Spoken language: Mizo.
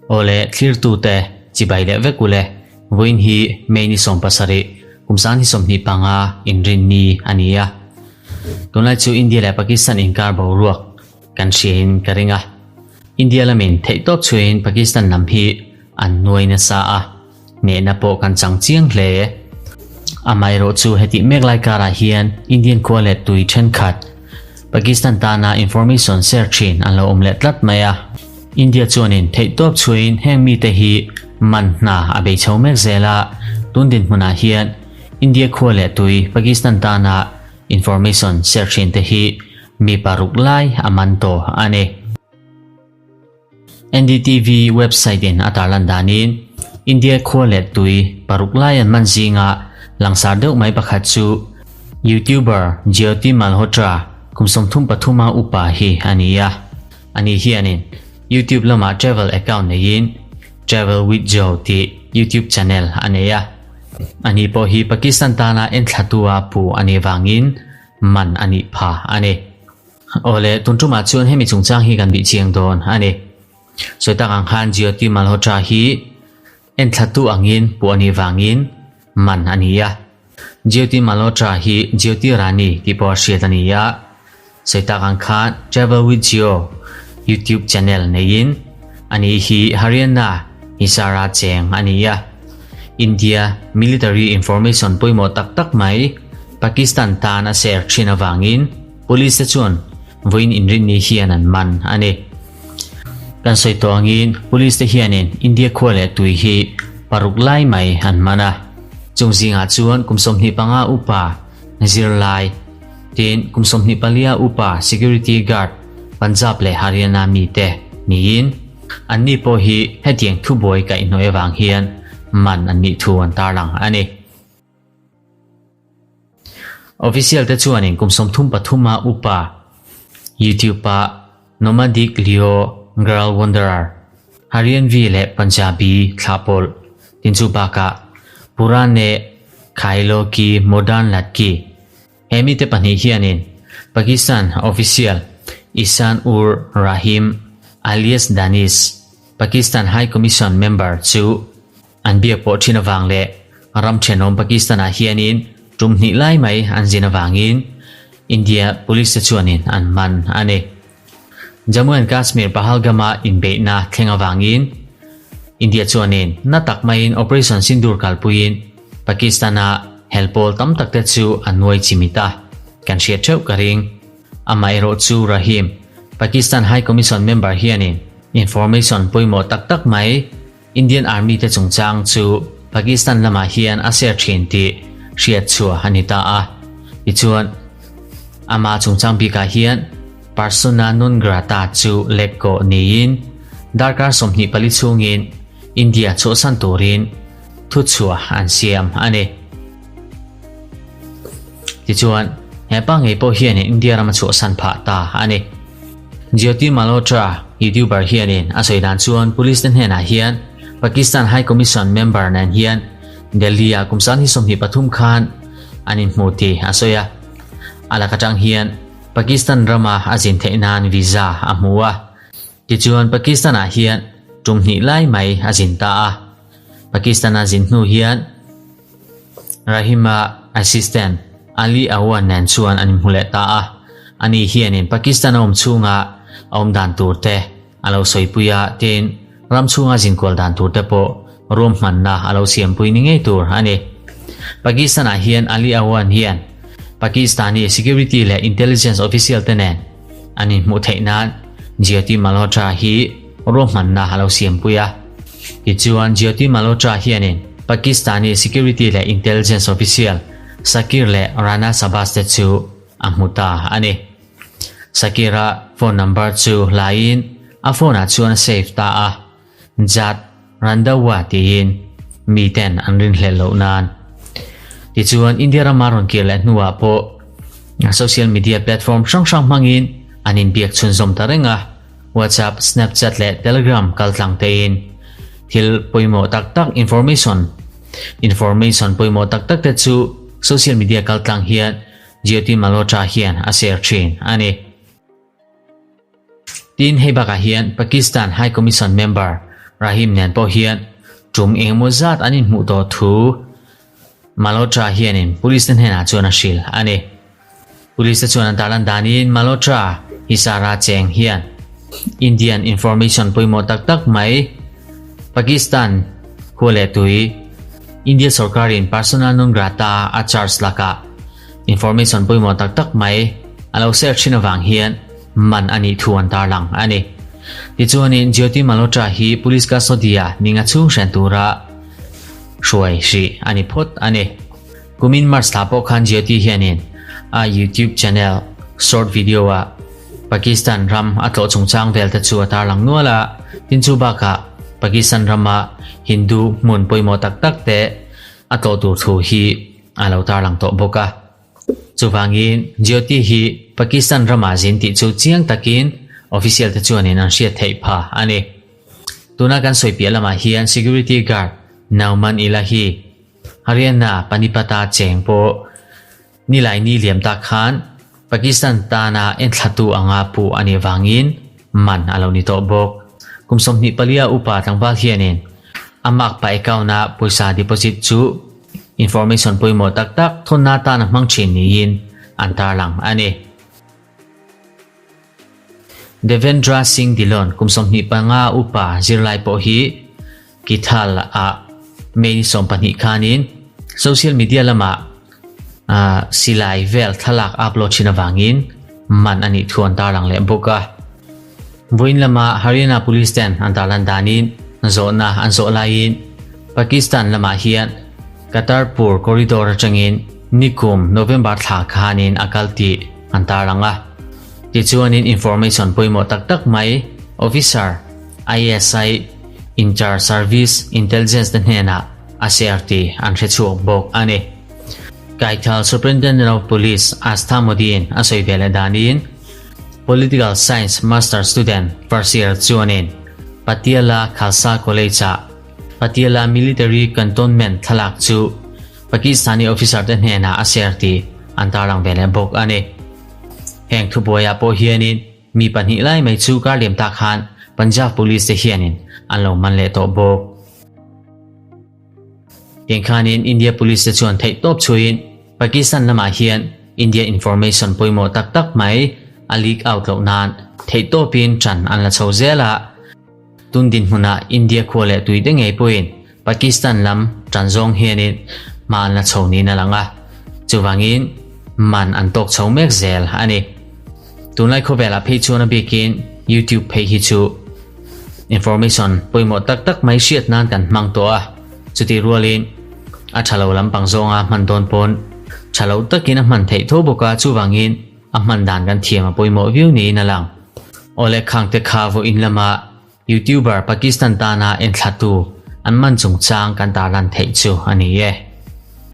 Awle thlirtute chibai leh vek ule, vawiin hi May ni 70, kum 2025 inrinni a ni a. Tunlai chu India leh Pakistan inkar boruak kan hriain ka ring a. India lamin theihtawp chhuahin Pakistan lam hi an nuai nasa a. Hnehna pawh kan chang chiang hle. Amaherawhchu hetih mek lai karah hian Indian khua leh tui thenkhat Pakistan tana information share thin an lo awm leh tlat mai a. India chuanin theihtawp chhuahin heng mite hi man hna a bei chho mek zel a, tun dinhmunah hian India khua leh tui Pakistan tana information share thin te hi mi paruk lai a man tawh a ni. NDTV website in a tarlan danin India khua leh tui paruk lai an man zinga langsar deuh mai pakhat chu YouTuber Jyoti Malhotra kum 33 a upa hi a ni a. Ani hianin YouTube lamah travel account neiin Travel with Jo tih YouTube channel a nei a. Ani pawh hi Pakistan tana enthlatu a pu a nih vangin man a nih pha a ni. Awle, tun tumah chuan hemi chungchang hi kan bih chiang dawn a ni. Sawi tak ang khan Jyoti Malhotra hi enthlatu angin puh a nih vangin man a ni a. Jyoti Malhotra hi Jyoti Rani tih pawh a hriat a ni a. Sawi tak ang khan Travel with Jio YouTube channel neiin ani hi Haryana Hisar-a cheng a ni a. India military information pawimawh tak tak mai Pakistan tan a share thin avangin Police te chuan vawiin inrinni hian an man a ni. Kan sawi tawh angin Police te hianin India khua leh tui hi paruk lai mai an man a. Chung zingah chuan kum 25 upa zirlai, tin kum 24 upa security guard Punjab leh Haryana mite niin anni pawh hi hetiang thubuai kaihhnawih avang hian man an nih thu an tarlang a ni. Official te chuanin kum 33 a upa YouTube a Nomadic Leo Girl Wanderer, Haryanvi leh Punjabi thlah pawlh tin chu bakah Purane Khailo Ki Modern Ladki he mite pahnih hianin Pakistan official Ihsan Ur Rahim alias Danish, Pakistan High Commission member chu An biak pawh thin avang leh ram thenawm Pakistan-ah hianin tum hnih lai mai an zin avangin India Police te chuanin an man a ni. Jammu and Kashmir Pahalgam-a inbeihna thleng avangin India chuanin na tak maiin Operation Sindoor kalpuiin Pakistan-a hel pawl tam tak te chu an nuai chimit a, kan hriat theuh ka ring. Amaherawh chu Rahim, Pakistan High Commission member hianin information pawimawh tak tak mai Indian Army te chungchang chu Pakistan lamah hian a share thin tih hriat chhuah a ni ta a. Tichuan, ama chungchang bikah hian persona non grata chu let kawh niin darkar 24 chhungin India chhuahsan turin thuchhuah an siam a ni. Tichuan, hepa ngei pawh hianin India ram a chhuahsan phah ta a ni. Jyoti Malhotra, YouTuber hianin a sawi dan chuan police te hnenah hian Pakistan High Commission member nen hian Delhi-ah kum 2023 khan an inhmu tih a sawi a. A lak atang hian Pakistan rama a zin theih nan visa a hmu a. Tichuan Pakistan-ah hian tum hnih lai mai a zin ta a. Pakistan-a zin hnu hian Rahima assistant Ali Awan nen chuan an inhmu leh ta a, ani hianin Pakistan a awm chhunga a awm dan tur te a lo sawipui a, tin, ram chhunga zinkual dan tur te pawh ruamhmanna a lo siampui ni ngei tur a ni. Pakistan-ah hian Ali Awan hian Pakistani security leh intelligence official te nen an inhmuh theih nan Jyoti Malhotra hi ruahmanna a lo siampui a. Tichuan, Jyoti Malhotra hianin Pakistani security leh intelligence official Shakir leh Rana Shahbaz te chu a hmu ta a ni. Shakir-a phone number chu hlaiin a phone-ah chuan a save ta a, Jat Randhawa tiin miten an rinhlelh loh nan. Tichuan, India rama rawn kir leh hnuah pawh social media platform hrang hrang hmangin an inbiak chhunzawm ta reng a, WhatsApp, Snapchat leh Telegram kaltlang tein thil pawimawh tak tak information information pawimawh tak tak te chu social media kaltlang hian Jyoti Malhotra hian a share thin a ni. Tin, hei bakah hian Pakistan High Commission member Rahim nen pawh hian tum engemaw zat an inhmuh tawh thu Malhotra hianin police te hnenah chuan a hrilh a ni. Police te chuan an tarlan danin Malhotra Hisara cheng hian Indian information pawimawh tak tak mai Pakistan khua leh tui India sorkarin persona non grata a charge lakah information pawimawh tak tak mai a lo share thin avang hian man a nih thu an tarlang a ni. Tichuanin Jyoti Malhotra hi police custody-a ninga chhung hren tura hruai hrih a ni phawt a ni. Kumin March thla pawh khan Jyoti hianin a YouTube channel short video-ah Pakistan ram a tlawh chungchang vel te chu a tarlang nual a, tin chu bakah Pakistan rama Hindu hmun pawimawh tak tak te a tlawh tur thu hi a lo tarlang tawh bawk a. Chuvangin Jyoti hi Pakistan ramah zin tih chu chiang takin official te chuanin an hriat theih pha a ni. Tuna kan sawi piah lamah hian security guard Nauman Ilahi, Haryana Panipata cheng pawh Nilaini liam tak khan Pakistan tana enthlatu anga puh a nih vangin man a lo ni tawh bawk. Kum 24 upa tlangval hianin a makpa account-a pawisa deposit chu information pawimawh tak tak thawnna tan a hmang thin niin an tarlang a ni. Devendra Singh Dhillon kum 25 upa zirlai pawh hi Kithal ah May ni 12 khanin social media lamah silai vel thlalak upload thin avangin man a nih thu an tarlang leh bawk a. Vawiin lama Haryana Police ten an tarlan danin zawhna an zawh laiin Pakistan lamah hian Kartarpur corridor atangin nikum November thla khanin a kal tih an tarlang a. Tichuanin information pawimawh tak tak mai officer ISI Inter Service Intelligence te hnenah a share tih an hre chhuak bawk a ni. Kaithal Superintendent of Police Astha Modi-in a sawi ve leh danin Political Science Master student first year chuanin Patiala Khalsa College-ah Patiala Military Cantonment thlalak chu Pakistani officer te hnenah a share tih an tarlang ve leh bawk a ni. Heng thubuaiah pawh hianin Mi pahnih lai mai chu kar liam tak khan Punjab Police te hianin an lo man leh tawh bawk. Tiang khanin India Police te chuan theih tawp chhuiin Pakistan lamah hian India information pawimawh tak tak mai a leak out loh nan theih tawpin ṭan an la chho zel a. Tun dinhmunah India khua leh tuite ngei pawhin Pakistan lam ṭan zawng hianin hma an la chho niin a lang a, chuvangin man an tawk chho mek zel a ni. Tunlai khawvelah phei chuan a bikin YouTube phei hi chu information pawimawh tak tak mai hriat nan kan hmang tawh a, chutih rualin a ṭha lo lampang zawnga hman dawn pawn ṭha lo takin a hman theih tho bawk a, chuvangin A hman dan kan thiam a pawimawh viau niin a lang. Awle Khangte kha vawiin lama YouTuber Pakistan tana enthlatu an man chungchang kan tarlan theih chu a ni e.